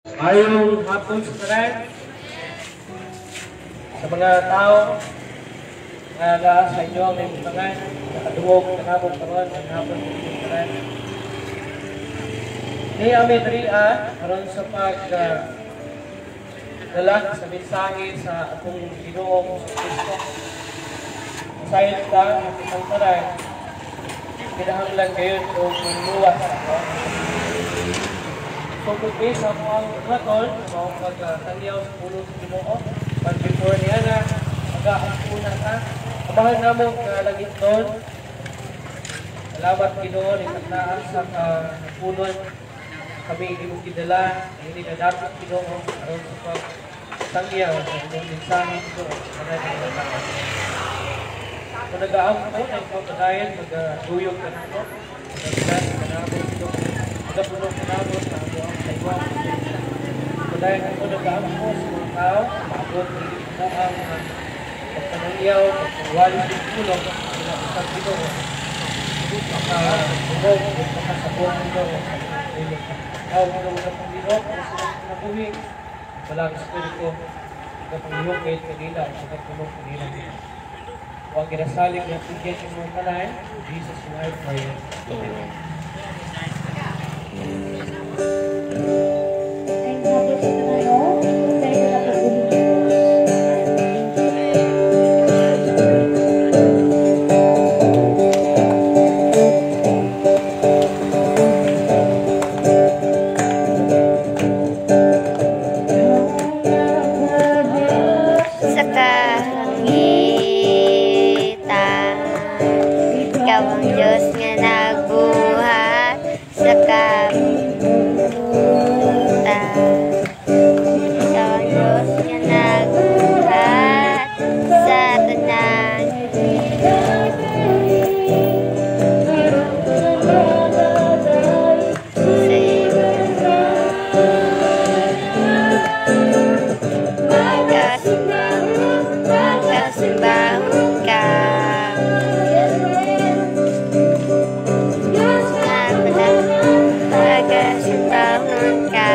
Maayong hapon sa tanan, sa mga tao nga naa sa inyo ang libutan, nakaduog kanamo karon ang hapon sa inyong tanan. Ni ami diri karon sa pag dala sa mensahe sa atong Ginoong Kristo. Masayod ta nga kitang tanan kinahanglan gayud og luwas. So kung sa among buhaton, mao pagtangyaw sa pulong sa Ginoo, but before niya na, mag-aampo na ta. Amahan namo nga langitnon. Salamat, Ginoo, ni taknaan sa kapunon kami imong gidala, ini nadapit, Ginoo, aron sa pagtangyaw sa imong mensahe, Ginoo, sa tanan nga mga tao. Kung nag-aampo na ikaw padayon, mag-duyog ka namo, mag-bless ka namo, Ginoo, magapuno ka namo sa among kaiwang. Padayon ako nag-aampo sa mga tao, maabot ni mo ang pagpanangyaw, pagpangwali sa pulong, sa Ginoo, makatungog o makasabot, Ginoo, sa imong pulong. Ikaw, Ginoo, na Panginoon, kung sila kinabuhi, Balaang Espiritu, nagapangihukit kanila o nagpuno kanila. O ang ginasalig na tigyan imong tanan, in Jesus' name I pray. Amen. Maayong hapon sa tanan, no? Tayo sa pagpupulong ng Diyos. Sa kalangitan, ikaw ang Diyos nga nagbuhat sa kalibutan. Ikaw ang Diyos nga nagbuhat sa tanan. Sa imo pagkasimbahon ka. Nga pala, pagkasimbahon ka.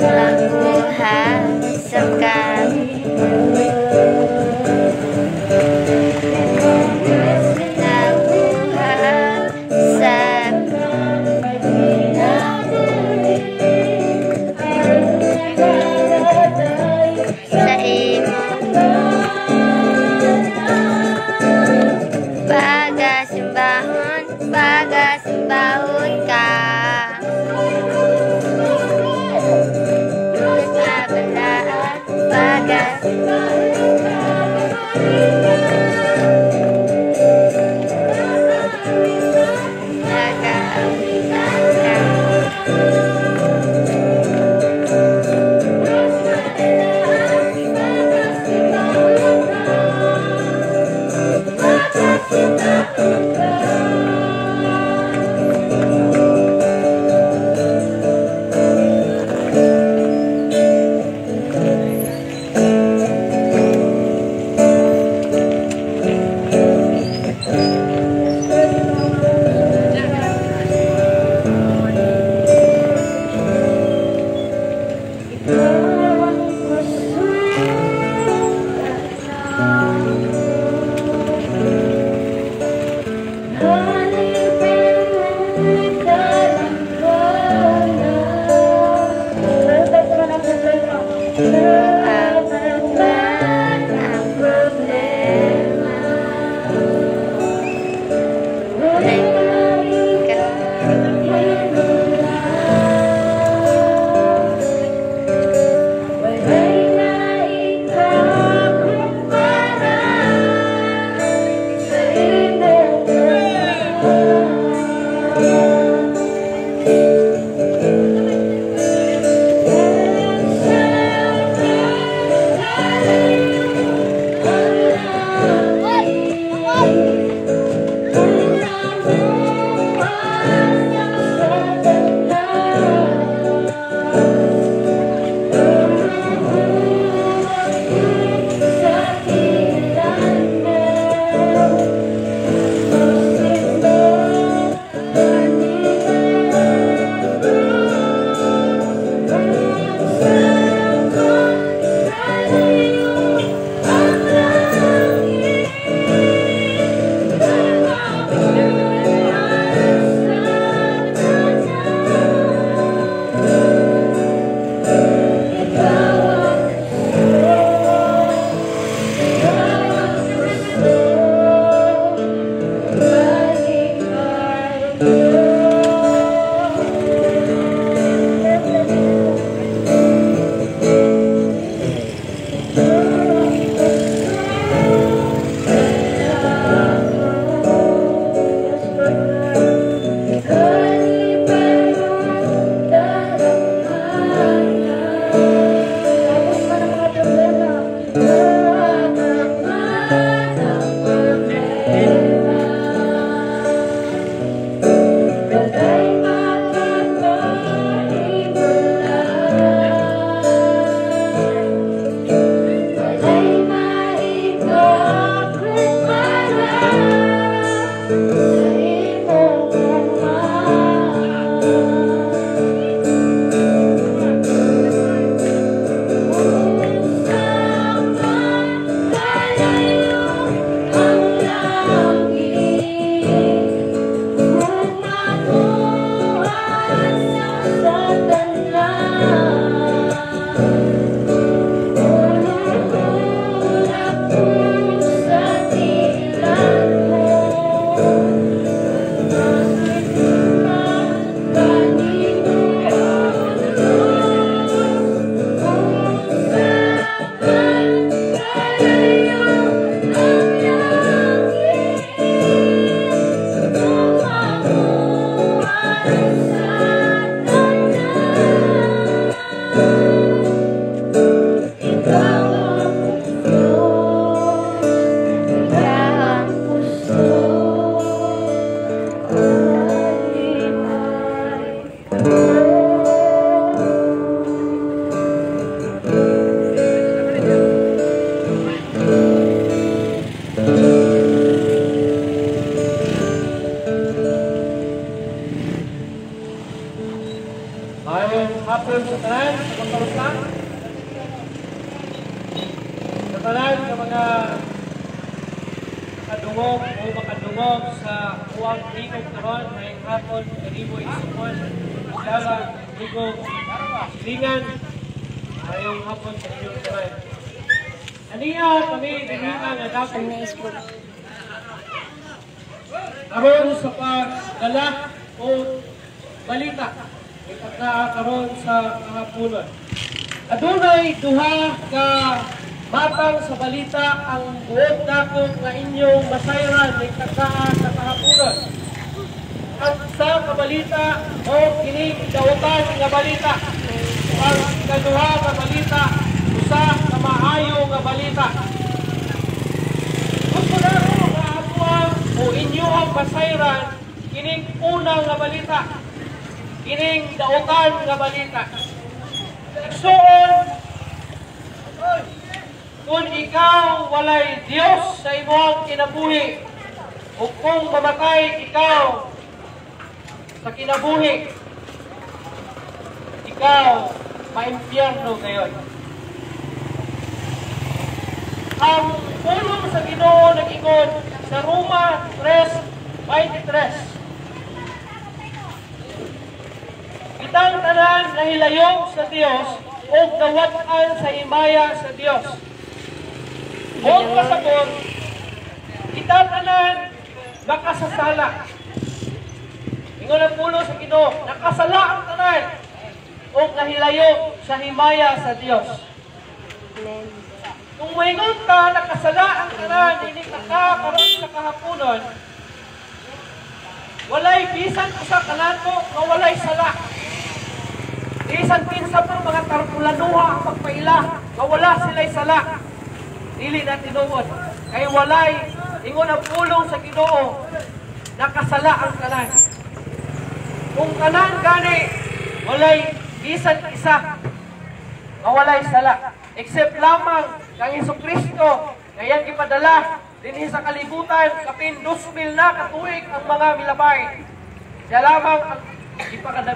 Nagbuhat sa nagbuhat sa imo pagasimbahon, pagasimbahon ka. Kabalaan, pagasimbahon ka. Nagaawitan ka. Hapon sa tanan, sa pagkarusa. Sa tanan sa mga kadungog o makadungog sa huwag tingog karon, maayong hapon kanimo, igsuon. Sala, tingog, silingan, maayong hapon sa inyong tanan. Aniya kami dinhi nga dapit aron sa pagdala o balita ipagkaa karon sa kahaponon. Adunay duha ka matang sa balita ang buot nako nga inyong masayran ning tagkaa sa kahaponon. Ang sa kabalita o kining dautan nga balita. Ang ikaduha ka balita, usa ka maayo nga balita. Gusto nako nga ato o inyong masayran kining una nga balita, kining dautan nga balita. Igsuon, kung ikaw walay Dios sa imong kinabuhi, o kung mamatay ikaw sa kinabuhi, ikaw maimpyerno ngayon. Ang pulong sa Ginoo nag-ingon sa Roma 3:23. Kitang tanan nahilayo sa Dios o nawad-an sa himaya sa Dios. O pasabot, kita tanan makasasala. Ingon ang pulong sa Ginoo, nakasala ang tanan o nahilayo sa himaya sa Dios. Amen. Kung maingon ka, nakasala ang tanan, hindi ka karon sa kahaponon, walay bisan usa kanato nga walay sala. Bisan kinsa pang mga tarpulanuha ang pagpaila nga wala sila'y sala. Dili na tinuod. Kay walay, ingon ang pulong sa Ginoo, nakasala ang tanan. Kung tanan gani, walay bisan isa nga walay sala. Except lamang kang Hesukristo nga iyang gipadala dinhi sa kalibutan kapin 2,000 na katuig ang mga milabay. Siya lamang ang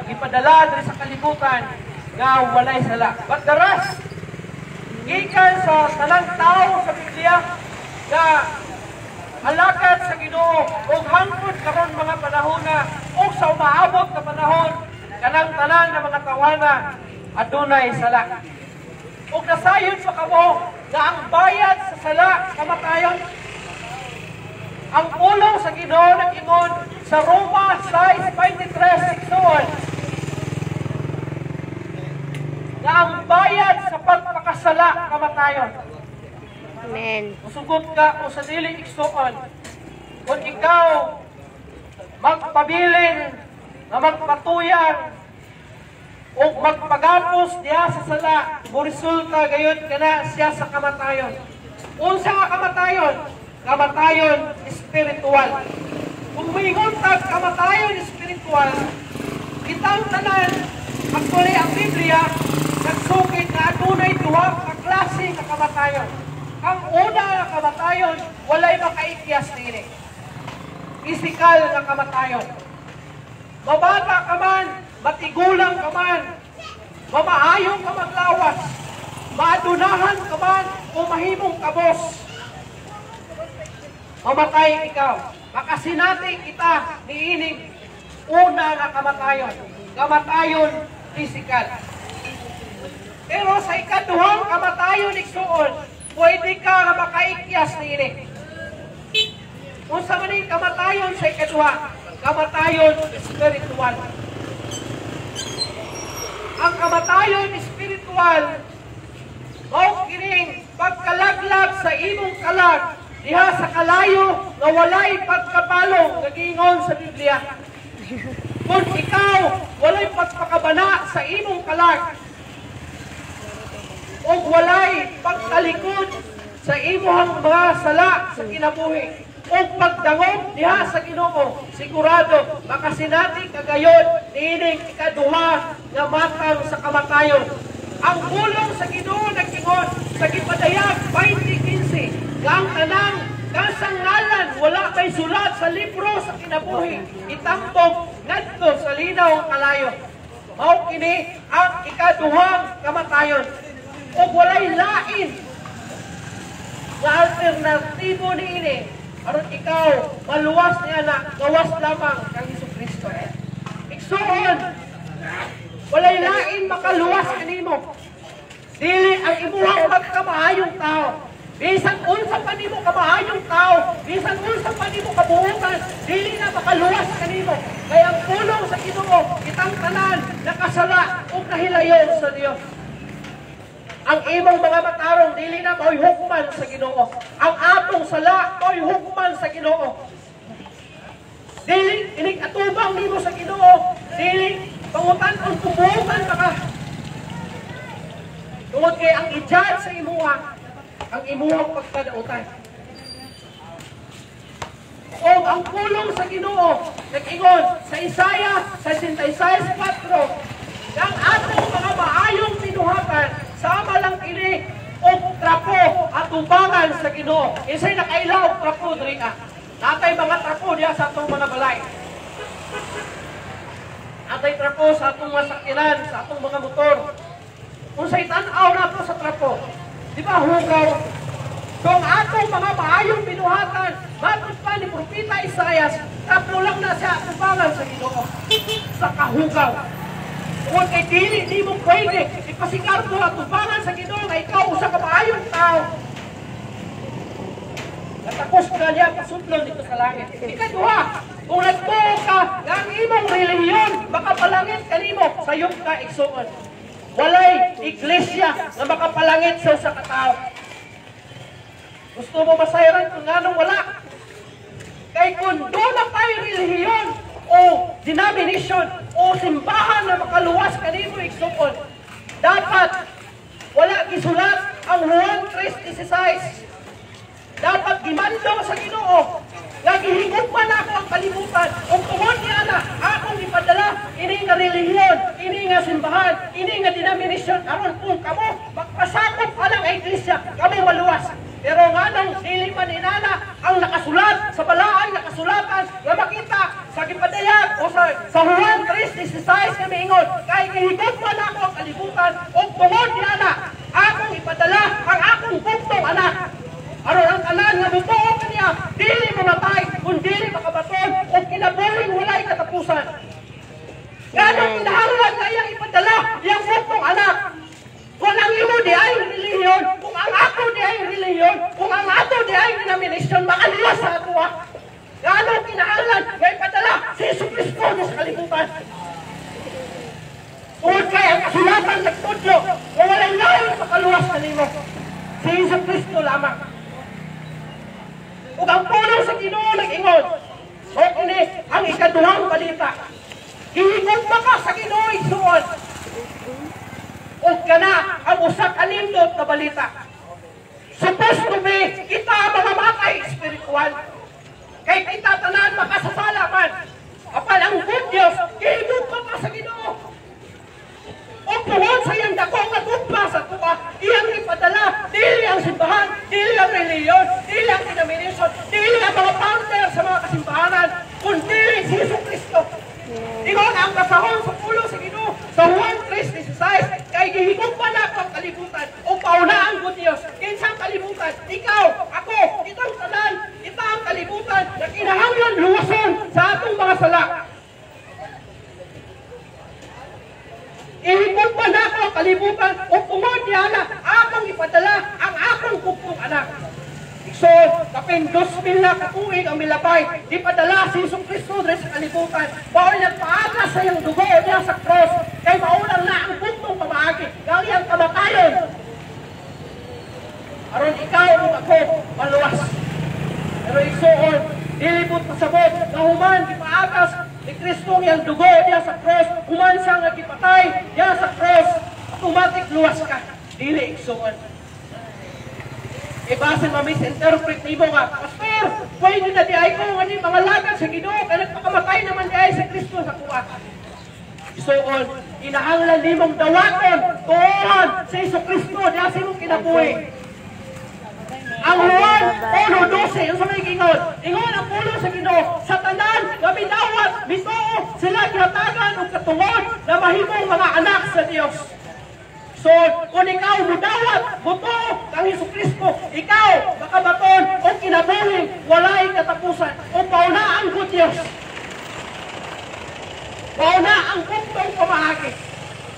gipadala dinhi sa kalibutan nga walay sala. But the rest, gikan sa tanang tao sa Biblia nga alakad sa Ginoo ug hangtod karon mga panahona ug sa umaabot na panahon, kanang tanan nga mga tawana adunay sala. Ug nasayod pa kamo nga ang bayad sa sala kamatayon. Ang pulong sa Ginoo nag-ingon sa Roma 6:23, igsuon, nga ang bayad sa pagpakasala kamatayon. Amen. Musugot ka o sa dili, igsuon, kung ikaw magpabilin nga magpatuyang o magpagapos diha sa sala, moresulta gayon kana siya sa kamatayon. Unsa nga kamatayon? Kamatayon espiritual. Kung moingon tag kamatayon espiritual, kitang tanan, actually ang Biblia nagsukit na adunay duha ka klase nga kamatayon. Ang una nga kamatayon, walay makaikyas niini. Pisikal nga kamatayon. Mabata ka man, matigulang ka man, mamaayong ka maglawas, maadunahan ka man, o mahimong kabos, mamatay ikaw. Makasinati kita niining una nga kamatayon. Kamatayon physical. Pero sa ikaduhang kamatayon, igsuon, pwede ka nga makaikyas niini. Unsa man ning kamatayon sa ikaduha? Kamatayon spiritual. Ang kamatayon spiritual mao kining pagkalaglag sa imong kalag diha sa kalayo nga walay pagkapalong, nagingon sa Biblia. Kung ikaw walay pagpakabana sa imong kalag o walay pagtalikod sa imong mga sala sa kinabuhi o pagdangop diha sa Ginoo, sigurado makasinati kagayon niining ikaduha nga matang sa kamatayon. Ang pulong sa Ginoo nag-ingon sa gipadayag 20:15 nga ang tanang kasangalan wala may sulat sa libro sa kinabuhi itambok ngadto sa linaw kalayo. Mao kini ang ikaduhang kamatayon. Ug walay lain nga alternatibo niini aron ikaw maluwas niya na gawas lamang kang Hesus Kristo. Igsuon, walay lain makaluwas kanimo. Dili ang imuhang pagkamaayong tao. Bisan unsa pa nimo kamaayong tao, bisan unsa pa nimo kabuutan, dili na makaluwas kanimo. Kay ang pulong sa Ginoo, kitang tanan nakasala ug nahilayon sa Dios. Ang imong mga matarong dili na mao'y hukman sa Ginoo. Ang atong sala mao'y hukman sa Ginoo. Dili inig atubang nimo sa Ginoo, dili pangutan-on kubutan ka. Tungod kay ang i-judge sa imuha, ang imuhang pagkadautan. O ang pulong sa Ginoo nag-ingon sa Isaiah 66:4, ang atong mga maayong binuhatan sama lang kini og trapo atubangan sa Ginoo. Isay nakaila og trapo diri ka. Natay mga trapo diha sa atong mga balay. Natay trapo sa atong mga sakyanan, sa atong mga motor. Unsay tan-aw nato sa trapo? Di ba hugaw? So ang atong mga maayong binuhatan, matod pa ni Propeta Isaias, trapo lang na siya atubangan sa Ginoo sa kahugaw. Kung kay dili di mo pwede ipasikar mo atubangan sa Ginoo nga ikaw usa ka maayong tao. Natapos ka niya pasutlon dito sa langit. Ikaduha, kung nagtuo ka nga ang imong relihiyon makapalangit kanimo, sayop ka, igsuon. Walay iglesia nga makapalangit sa usa ka tawo. Gusto mo masayran kung nganong wala? Kay kung doon na tayo relihiyon o denomination o simbahan na makaluwas kanimo, igsuon, dapat wala gisulat ang Juan 3:16. Dapat gimando sa Ginoo nga gihigugma nako ang kalibutan ug tungod niana akong ipadala ini nga relihiyon, ini nga simbahan, ini nga denomination aron kung kamo magpasakop alang ang iglesia, kamo maluwas. Pero nganong dili man inana ang nakasulat sa balaan nga kasulatan nga makita sa gipadayag o sa Juan 3:16 nga miingon kay gihigugma nako ang kalibutan ug tungod niana akong ipadala ang akong bugtong anak aron ang tanan nga mutuo kaniya dili mamatay kun dili makabaton og kinabuhing walay katapusan. Nganong kinahanglan nga iyang ipadala iyang bugtong anak? Kung ang imo di ay relihiyon, kung ang ako di ay relihiyon, kung ang ato di ay denomination, makaluwas sa ato. Nganong kinahanglan nga ipadala si Hesus Kristo sa kalibutan? Tungod kay ang kasulatan nagtudlo nga walay lain makaluwas kanimo, si Hesus Kristo lamang. Ug ang pulong sa Ginoo nag-ingon, mao kini ang ikaduhang balita. Gihigugma ka sa Ginoo, igsuon. Ug kana ang usa ka nindot na balita. Supposed to be kita ang mga matay espiritual. Kay kita tanan makasasala man. Apan ang good news, gihigugma ka sa Ginoo. Ug tungod sa iyang dako nga gugma sa tuwa, iyang ipadala dili ang simbahan, dili ang relihiyon, dili ang denomination, dili ang mga founder sa mga kasimbahanan, kundi si Hesus Kristo. Ingon ang basahon sa pulong sa Ginoo sa Juan 3:16, kay gihigugma nako ang kalibutan ug pauna ang good news. Kinsa ang kalibutan? Ikaw, ako, kitang tanan, kita ang kalibutan na kinahanglan luwason sa atong mga sala. Ihigugma nako ang kalibutan ug tungod niana akong ipadala ang akong bugtong anak. So, kapin 2,000 na katuig ang milabay, di padala si Hesus Kristo diri sa kalibutan. Mao'y nagpaagas sa iyang dugo niya sa cross, kay maulang na ang bugtong pamaagi, ang iyang kamatayon. Aron ikaw ug ako maluwas. Pero igsuon, dili pud pasabot nga human gipaagas ni Kristo ang iyang dugo niya sa cross, human siya nga gipatay niya sa cross, automatic luwas ka. Dili, igsuon. E basin ma-misinterpret nimo nga, Pastor, pwede na di ay ko nga ni mga lagan sa Ginoo kay nagpakamatay naman di ay si Kristo sa kuha. Igsuon, kinahanglan nimong dawaton tuon si Hesus Kristo diha sa imong kinabuhi. Ang Juan Bye-bye. 1:12, unsa may giingon? Ingon ang pulong sa Ginoo, sa tanan nga midawat, mituo, sila gihatagan og katungod na mahimong mga anak sa Dios. So, kung ikaw mudawat, mutuo kang Hesus Kristo, ikaw makabaton og kinabuhi walay katapusan, o pauna ang good news. Pauna ang buktong pamaagi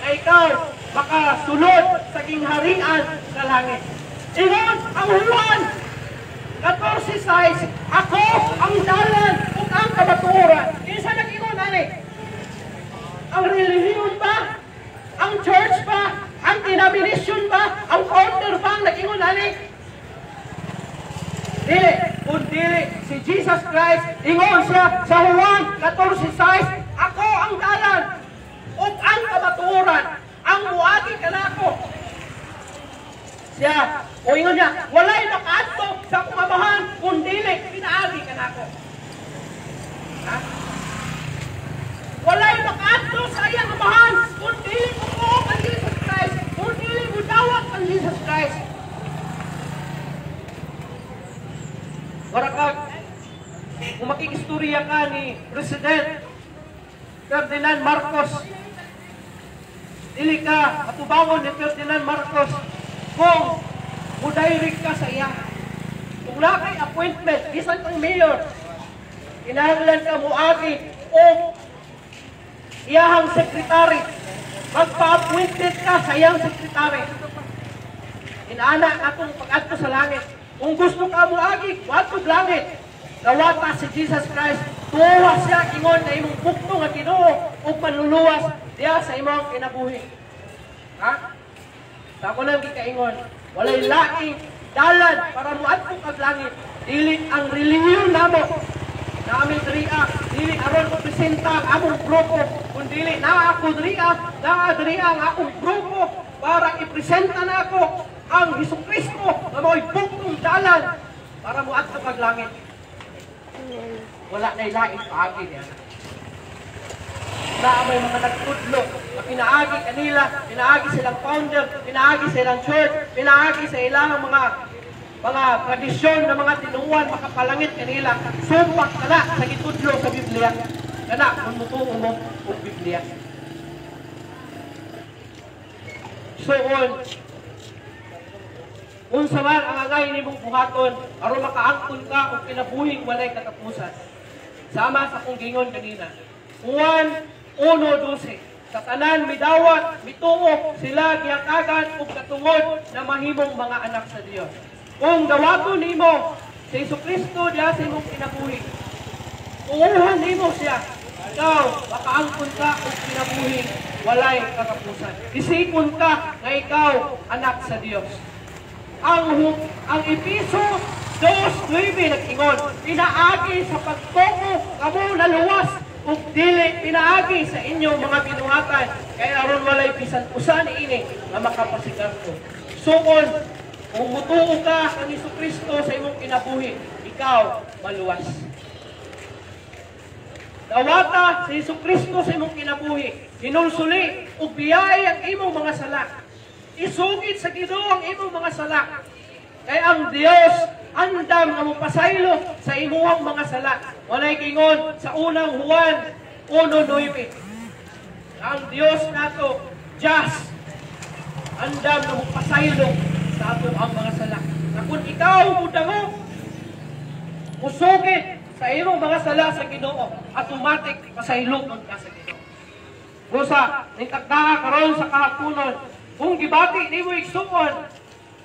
na ikaw makasulod sa gingharian sa langit. Ingon ang Juan 14:6, "Ako ang dalan ug ang kamatuoran." Kinsa nag-ingon ani? Ang relihiyon ba? Ang church ba? Ang denomination ba? Ang founder ba ang nag-ingon ani? Dili, kung dili si Jesus Christ, ingon siya sa Juan 14:6, "Ako ang dalan ug ang kamatuoran, ang muagi kanako." Siya, o ingon niya, "Walay makaadto sa akong Amahan kung dili pinaagi kanako." Ha? Walay makaadto sa iyang Amahan kung dili mo ang Jesus Christ, kung dili mo dawat ang Jesus Christ. Wala ka, kung makikistorya ka ni President Ferdinand Marcos, dili ka matubangon ni Ferdinand Marcos kung mudirect ka sa iya. Kung naa kay appointment, bisan kang mayor, kinahanglan ka muagi o iyahang sekretary. Magpa-appointment ka sa iyang sekretary. Inaana atong pag-adto sa langit. Kung gusto ka muagi, wadto langit. Dawata si Jesus Christ, tuwa siya ingon na imong bukto nga Ginoo ug manluluwas diha sa imong kinabuhi. Ha? Sa ako lang gikaingon, walay laing dalan para muadto kag langit. Dili ang relihiyon namo. Naami diriya, dili aron ko presenta ang among grupo, kun dili naa ako diriya, naa diriya ang akong grupo para ipresenta nako ang Hesukristo nga mao'y buktong dalan para muadto kag langit. Amen. Wala na laing paagi niya. Na may mga nagtudlo na pinaagi kanila, pinaagi silang founder, pinaagi silang church, pinaagi sa ilang mga tradisyon na mga tinuan makapalangit kanila. Sumpak kana sa gitudlo sa Biblia. Kana kung mutuo mo og Biblia. So on, unsa man ang angay nimong buhaton aron makaangkon ka og kinabuhing walay katapusan. Sama sa akong gingon kanina. Juan 1:12, sa tanan midawat, mituo, sila gihatagan og katungod na mahimong mga anak sa Dios. Kung dawaton nimo si Hesukristo diha sa imong kinabuhi, tuuhan nimo siya, ikaw makaangkon ka og kinabuhi walay katapusan. Isipon ka nga ikaw anak sa Dios. Ang Episo 2:9 nag-ingon, pinaagi sa pagtuo kamo naluwas ug dili pinaagi sa inyong mga binuhatan, kay aron walay bisan usa niini nga makapasigarto. Suon, kung mutuo ka kang Hesukristo sa imong kinabuhi, ikaw maluwas. Dawata si Hesukristo sa imong kinabuhi, hinulsuli ug biyai ang imong mga sala. Isugid sa Ginoo ang imong mga sala. Kay ang Dios andam nga mopasaylo sa imuhang mga sala. Walay gingon sa unang Juan 1:9. Ang Dios nato, just, andam nga mopasaylo sa ato ang mga sala. Na kung ikaw mudangog, musugid sa imong mga sala sa Ginoo, automatic pasaylon ka sa Ginoo. Busa, ning takdaa karon sa kahaponon, kung gibati nimo igsuon,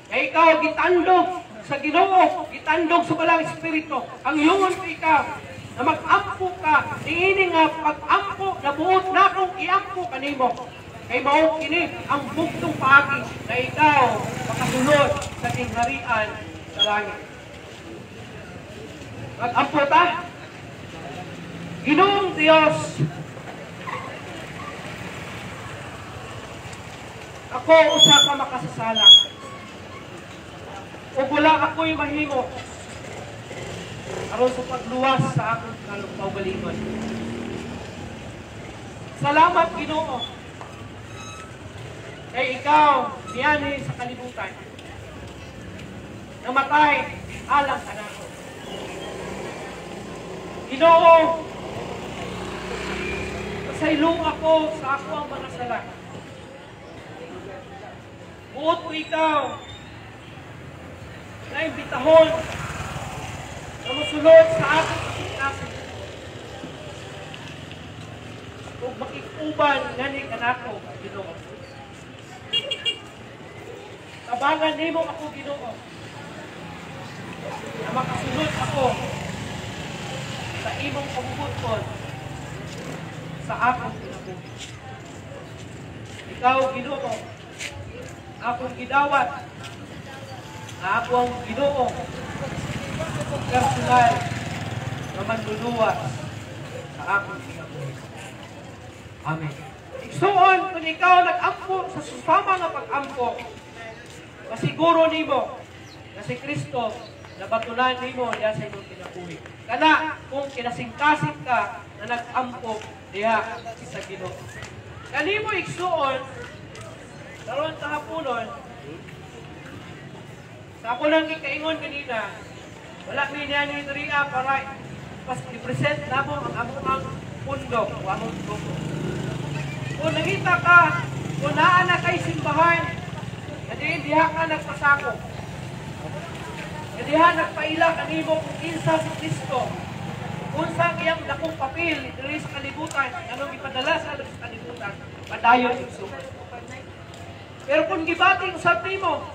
kay ikaw gitandog sa Ginoo, gitandog sa Balang Espiritu, ang yungon ikaw na mag-ampo ka, niini nga pag-ampo na buot nakong iampo kanimo. Kay mao kini ang bugtong paagi na ikaw makasulod sa gingharian sa langit. Mag-ampo ta? Ginoong Dios, ako usa ka makasasala. Ug wala ako'y mahimo aron sa pagluwas sa akong kaugalingon. Salamat Ginoo kay ikaw niani sa kalibutan. Na namatay alang kanato. Ginoo, pasaylo ako sa ako ang mga sala. Buot ko ikaw na imbitahon na musulod sa akong kasing-kasing ug makikuban ngani kanato, Ginoo. Tabangan nimo ako, Ginoo, na makasunod ako sa imong pamubuton sa akong kinabuhi. Ikaw, Ginoo, akong gidawat na ako ang Ginoo personal na manluluwas sa akong kinabuhi. Amen. Igsuon, kung ikaw nag-ampo sa susama nga pag-ampo, masiguro nimo na si Kristo nabatunan nimo diha sa imong kinabuhi. Kana kung kinasingkasing ka na nag-ampo diha sa Ginoo. Kanimo igsuon, karon kahaponon, sa ako lang gikaingon kanina, wala mi niya ni diriya para pas i-present namo ang among pundo o among grupo. Kung nangita ka, kung naa na kay simbahan, na diin diha ka nagpasakop, na diha nagpaila kanimo kung kinsa si Kristo, unsa ang iyang dakong papel diri sa kalibutan, anong ipadala sa kalibutan, padayon igsuon. Pero kung gibati usab nimo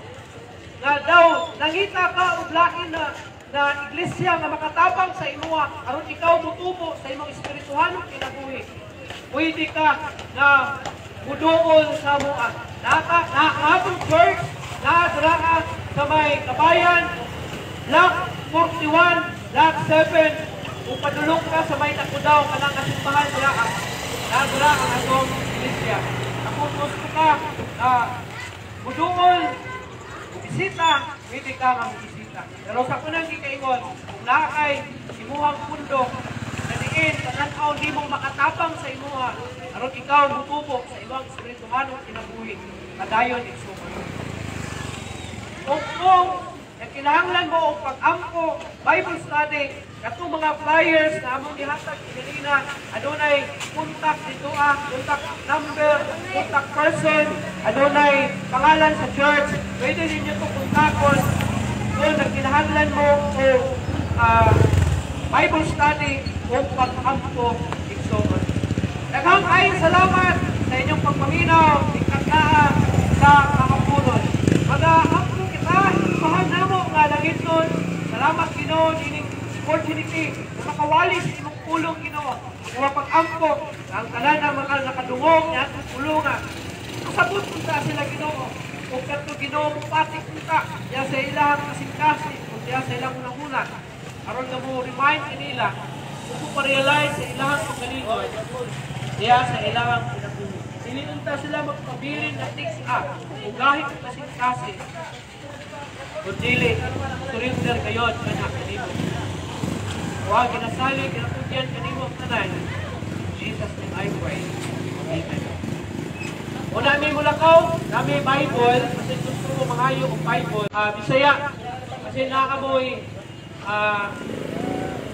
nga daw nangita ka og lain na na iglesia nga makatabang sa imuha aron ikaw motubo sa imong espirituhanong kinabuhi, pwede ka na muduol sa amoa. Naka na atong church na dira sa may Kabayan, Lot 41, Lot 7, kung padulong ka sa may Takudaw, kanang kasimbahan dira, na dira ang atong iglesia. Kung gusto ka na muduol, bisita, pwede ka nga bisita. Pero sa kunang gikaingon, kung naa kay imuhang pundo, na diin, pananaw di mo makatabang sa imuha, aron ikaw mutubo sa imong espirituhanong kinabuhi, padayon igsuon. Kung kung nagkinahanglan mo og pag-ampo, Bible study, katong mga flyers na among gihatag kanina, adunay contact dito contact number, contact person, adunay pangalan sa church, pwede ninyo to kontakon kung nagkinahanglan mo og Bible study o pag-ampo igsoon. Daghang kayong salamat sa inyong pagpaminaw, ikakaa sa kahaponon. Mag-aampo kita, mahal namo nga langiton. Salamat Ginoo ining opportunity na makawali sa imong pulong, Ginoo. Nga mapag-ampo ang tanan nga mga nakadungog nga atong pulonga. Kasabot unta sila, Ginoo. Ug kadto, Ginoo, mupati unta diya sa ilang kasing-kasing ug diya sa ilang hunahuna. Aron nga mo remind kanila ug mo pa-realize sa ilang pagkalingon diya sa ilang kinabuhi. Dili unta sila magpabilin na tiks-a ug gahit og kasing-kasing. Kung dili, surrender kayo kana kanimo. Wa ginasalig, ginatugyan kanimo ang tanan. In Jesus' name I pray. Amen. Una mi mulakaw, nami Bible, kasi gusto mo mangayo og Bible. Bisaya, kasi naamoy,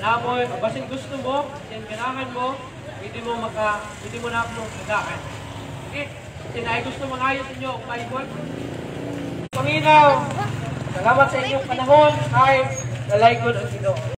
naamoy, basin gusto mo, basin ganahan mo, pwede mo na ako tagaan. Okay? Kasi naay gusto mangayo sa inyo og Bible. Paminaw, salamat sa inyong panahon, time, nalaykon ang Ginoo.